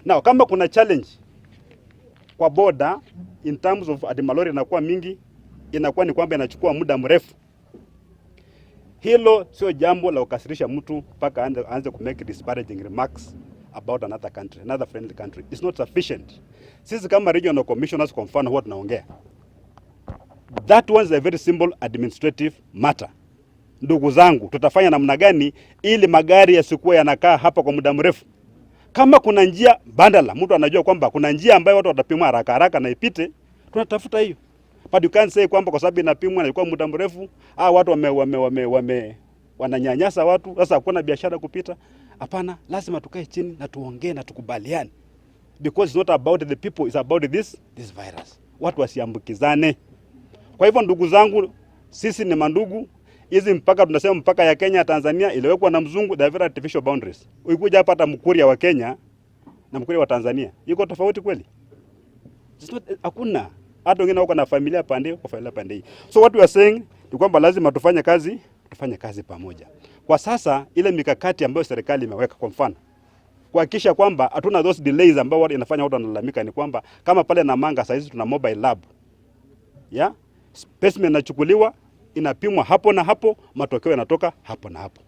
Now kama kuna challenge kwa border in terms of ati malori inakuwa mingi, inakuwa ni kwamba inachukua muda mrefu. Hilo sio jambo la kukasirisha mtu mpaka aanze ku make disparaging remarks about another country, another friendly country. It's not sufficient. Sisi kama regional commissioners, kwa mfano, huwa tunaongea. That one is a very simple administrative matter. Ndugu zangu, tutafanya namna gani ili magari yasikuwe yanakaa hapa kwa muda mrefu? Kama kuna njia mbadala, mtu anajua kwamba kuna njia ambayo watu watapimwa haraka haraka na ipite, tunatafuta hiyo. But you can't say kwamba kwa sababu inapimwa na ilikuwa muda mrefu, watu wame wananyanyasa watu, sasa hakuna biashara kupita. Hapana, lazima tukae chini na tuongee na tukubaliane, because it's not about the people, it's about this virus. Watu wasiambukizane. Kwa hivyo, ndugu zangu, sisi ni mandugu. Hizi mpaka tunasema mpaka ya Kenya Tanzania iliwekwa na mzungu, they are very artificial boundaries. Ukikuja hapa, hata Mkuria wa Kenya na Mkuria wa Tanzania iko tofauti kweli? It's not, hakuna. Hata wengine wako na familia pande kwa familia pande hii. So what we are saying ni kwamba lazima tufanye kazi pamoja. Kwa sasa ile mikakati ambayo serikali imeweka, kwa mfano kuhakikisha kwamba hatuna those delays ambao watu inafanya watu wanalalamika, ni kwamba kama pale Namanga saa hizi tuna mobile lab ya specimen inachukuliwa, inapimwa hapo na hapo, matokeo yanatoka hapo na hapo.